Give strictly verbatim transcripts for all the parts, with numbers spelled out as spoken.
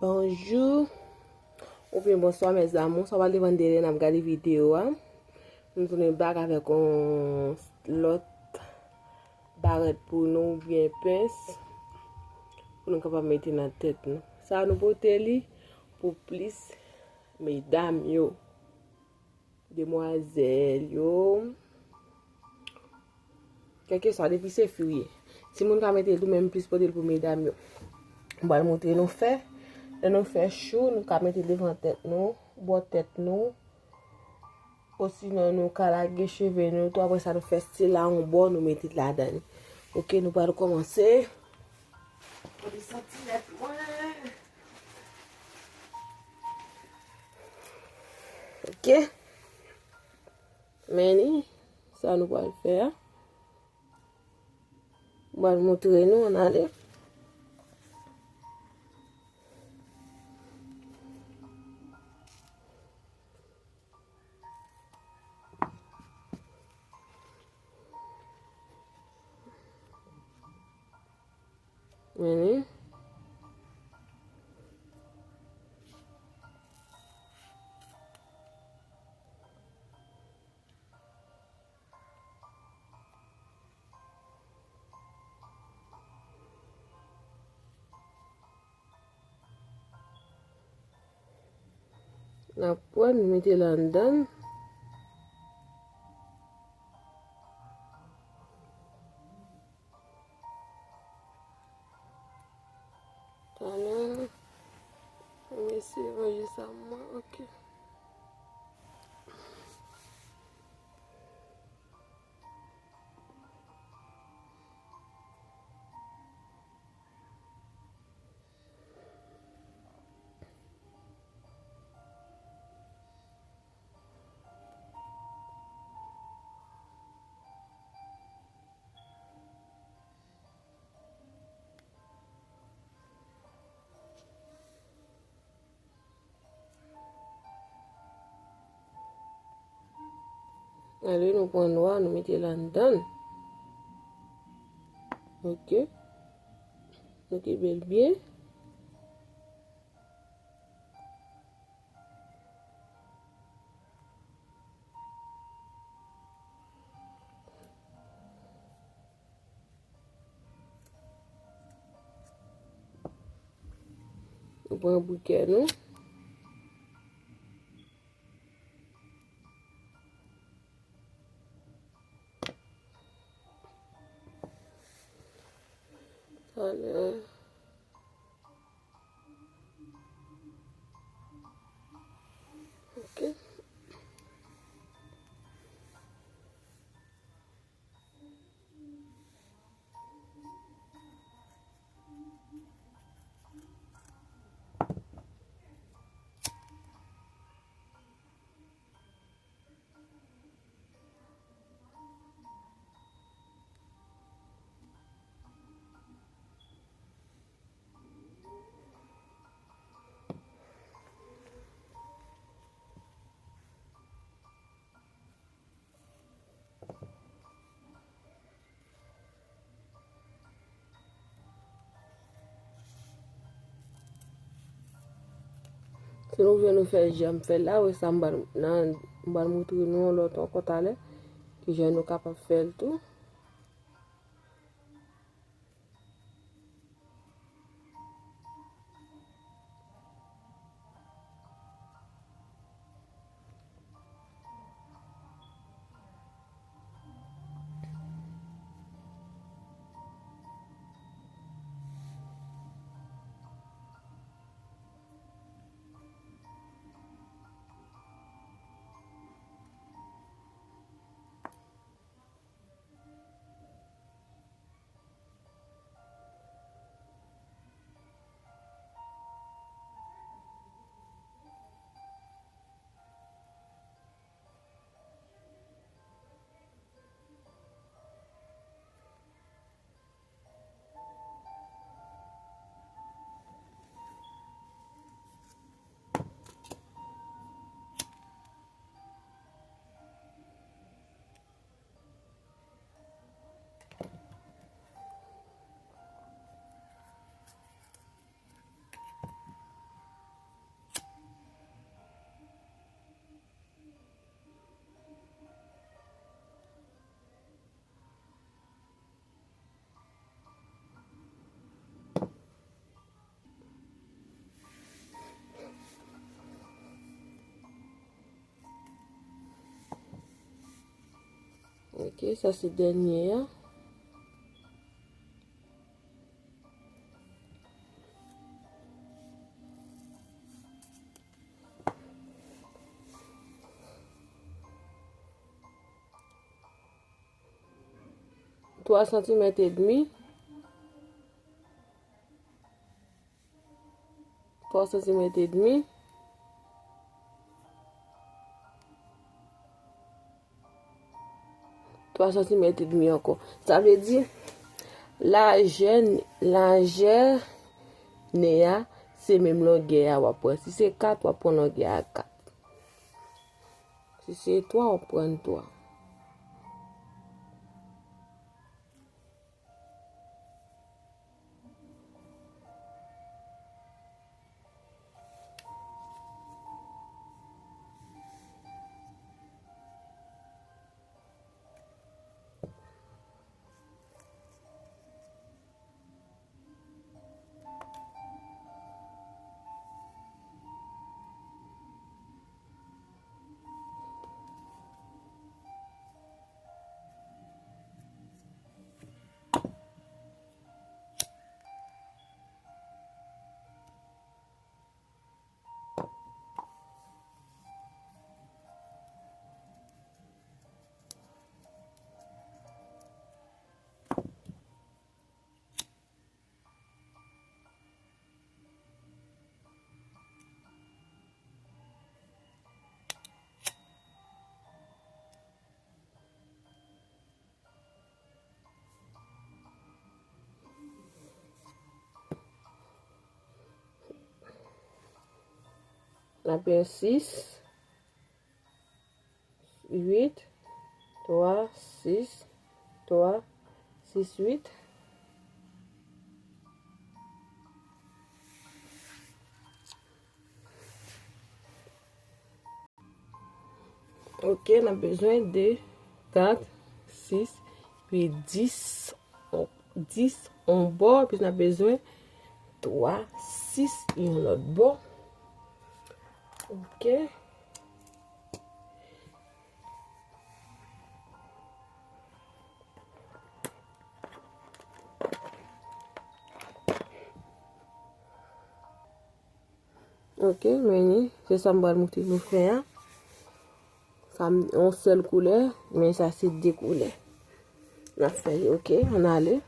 Bonjou oubyen bonswa, mes amours. Sa w pral depann de lè n ap gade videyo a. Nou tounen bak avèk yon lòt barèt pou nou oubyen pens pou nou kapab mete nan tèt nou. Sa a nou pote li pou plis medam yo, demwazèl yo, kèlkeswa, depi se fi w ye. Timoun ka mete l tou, men m plis pote l pou medam yo. M pral montre nou fè. Lè nou fè chou, nou ka mete l devan tèt nou, bò tèt nou. Osinon, nou ka lage cheve nou tou. Apre sa, nou fè sila yon bò, nou mete l ladan li. Oke, nou pral kòmanse. Pote santimèt mwen. Oke. Men li, sa nou pral fè a. M pral montre nou, ann ale. Men li. N ap pran, nou mete l anndan. Talè, m eseye ranje sa mwen, oke. Ale, nou pran nwa, nou mete l anndan. Oke. Nou kenbe l byen. Nou pran brikè nou. Talè. Oke. Si nou vle nou fè jan m fè l la, wè sa m pral, nan, m pral montre nou yon lòt ankò talè, ki jan nou kapab fè l tou. Ok, sa se dènye a. Twa santimèt edmi. Twa santimèt edmi. Twa santimèt edmi ankò. Sa vle di, lajè, lajè nen an, se menm longè a w ap pran. Si se kat, w ap pran longè a kat. Si se twa, w ap pran twa. N ap gen sis, uit, twa, sis, twa, sis, uit. Ok, n ap bezwen de, kat, sis, uit, dis, on, dis, on bò, epi n ap bezwen twa, sis, yon lòt bò. Ok. Ok, men se sa m pral montre nou fè a. Sa m, yon sèl koulè, men sa se de koulè. N ap fè li, ok, ann ale.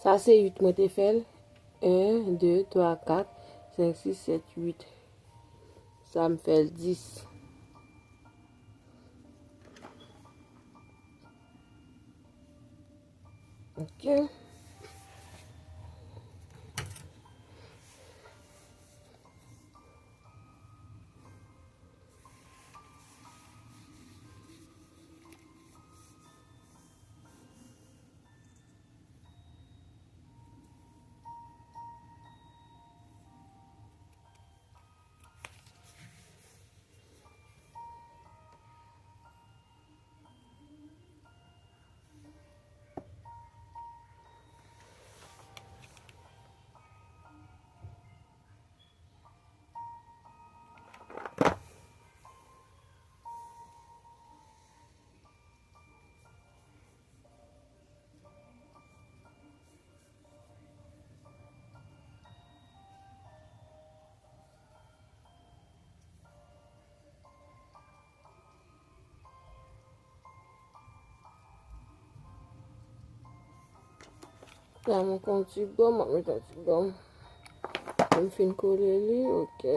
Sa se uit mwen te fè l. En, de, twa, kat, senk, sis, sèt, uit. Sa m fè l dis. Ok. La, mwen pran yon ti gòm, mwen mete yon ti gòm. Mwen fin kole li, ok.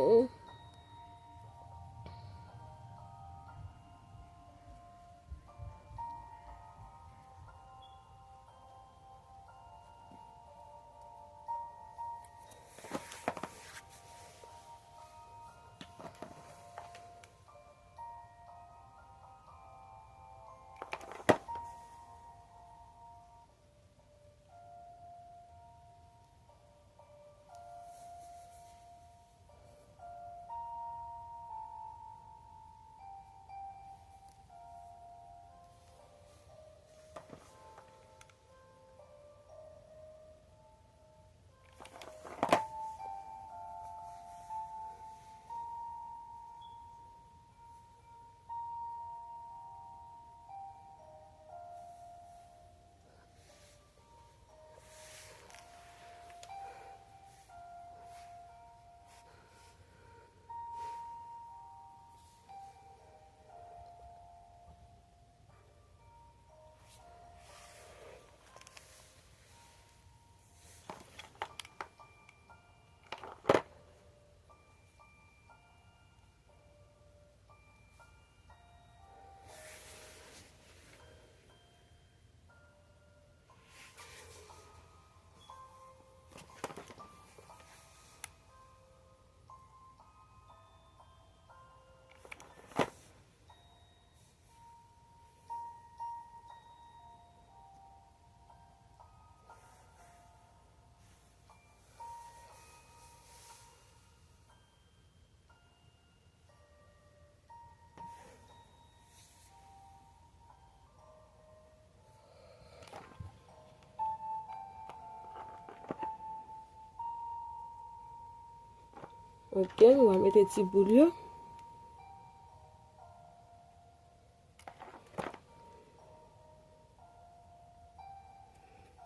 Ok, nou va mete ti boul yo.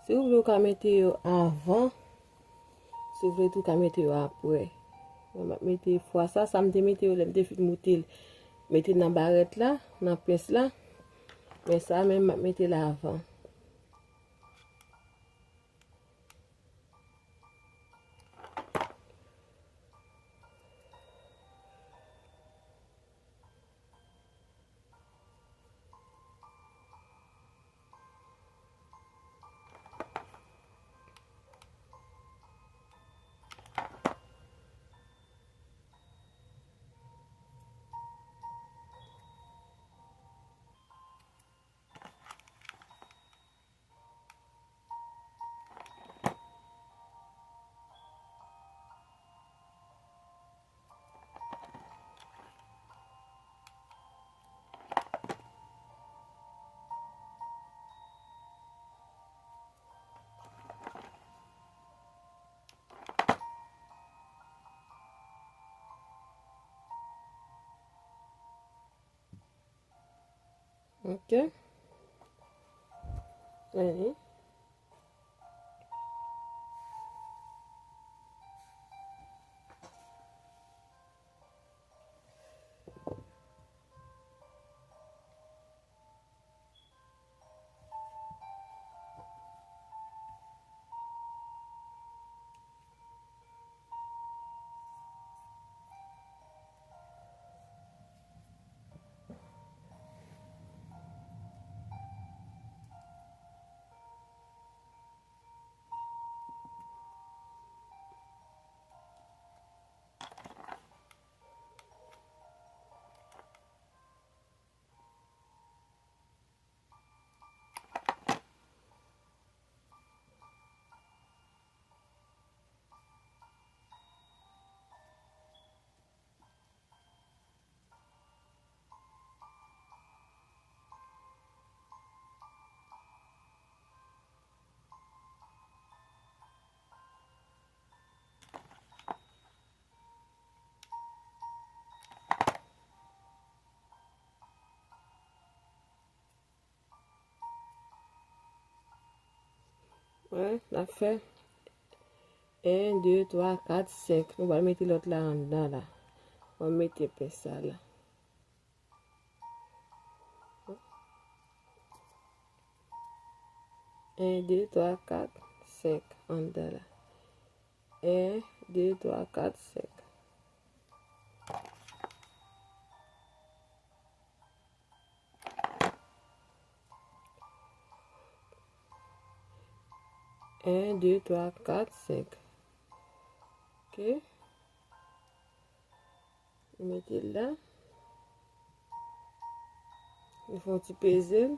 Si w vle, w ka mete yo avan. Si w vle tou, w ka mete yo apre. Mwen, m ap mete fwa sa, sa m te mete yo lè m te fin moute l. Mete nan barèt la, nan pens la. Men sa menm, m ap mete l avan. Ok. Allez. Wi, n ap fè en, de, twa, kat, senk. Nou pral mete lòt la anndan la. Mwen mete pens sa la. En, de, twa, kat, senk anndan la. En, de, twa, kat, senk. En, de, twa, kat, senk. Ok. Nou mete l la. Nou fè yon ti peze l.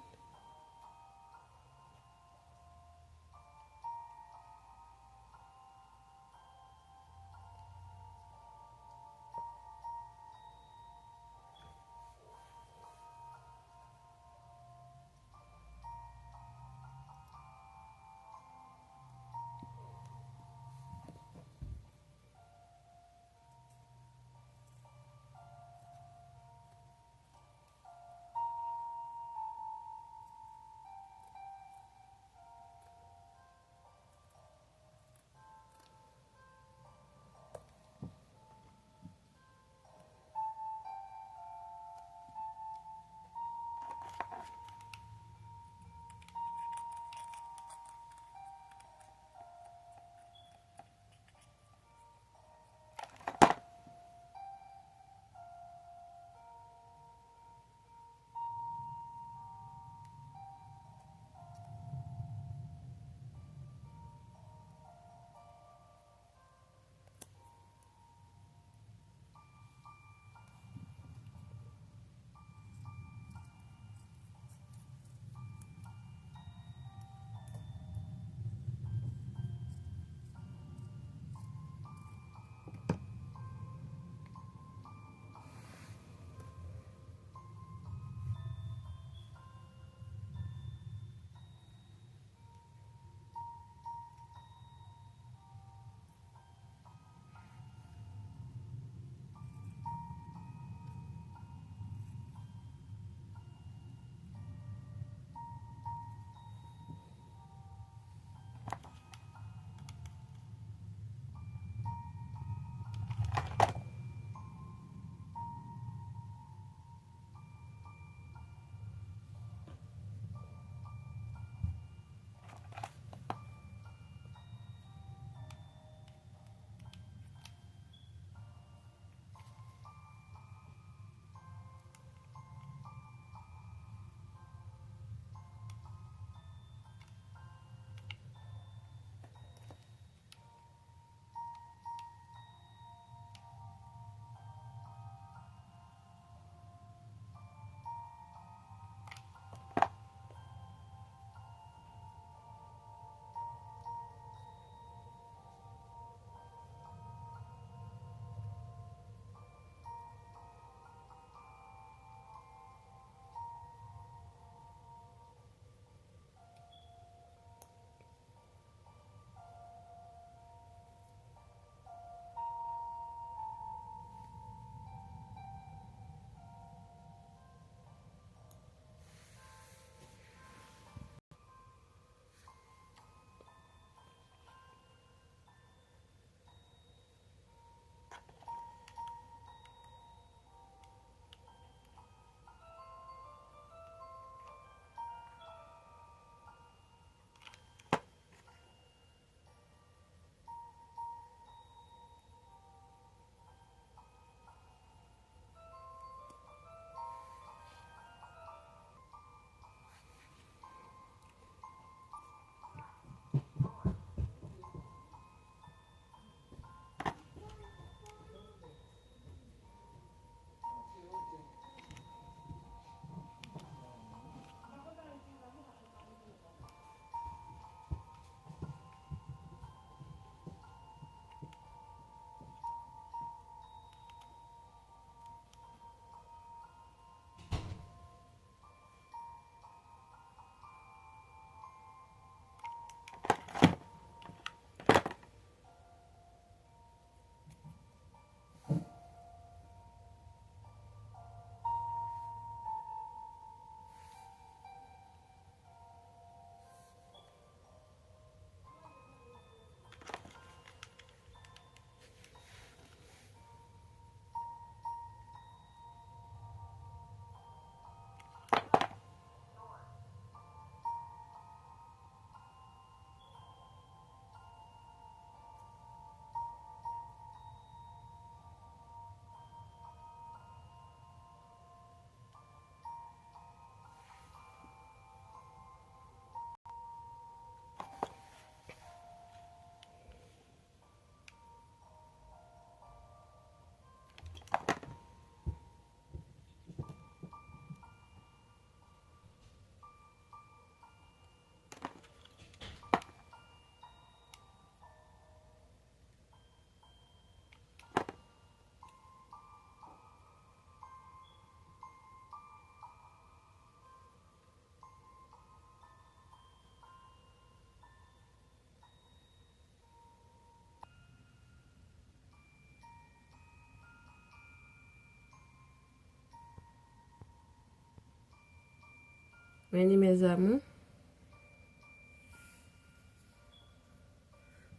Men li, mes amours.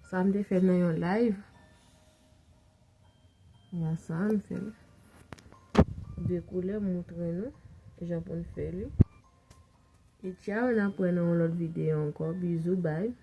Sa m te fè nan yon live. Ya sa m fè l. De koulè m montre nou jan pou n fè li. E tchao, n ap wè nan yon lòt videyo ankò. Bizou, bay.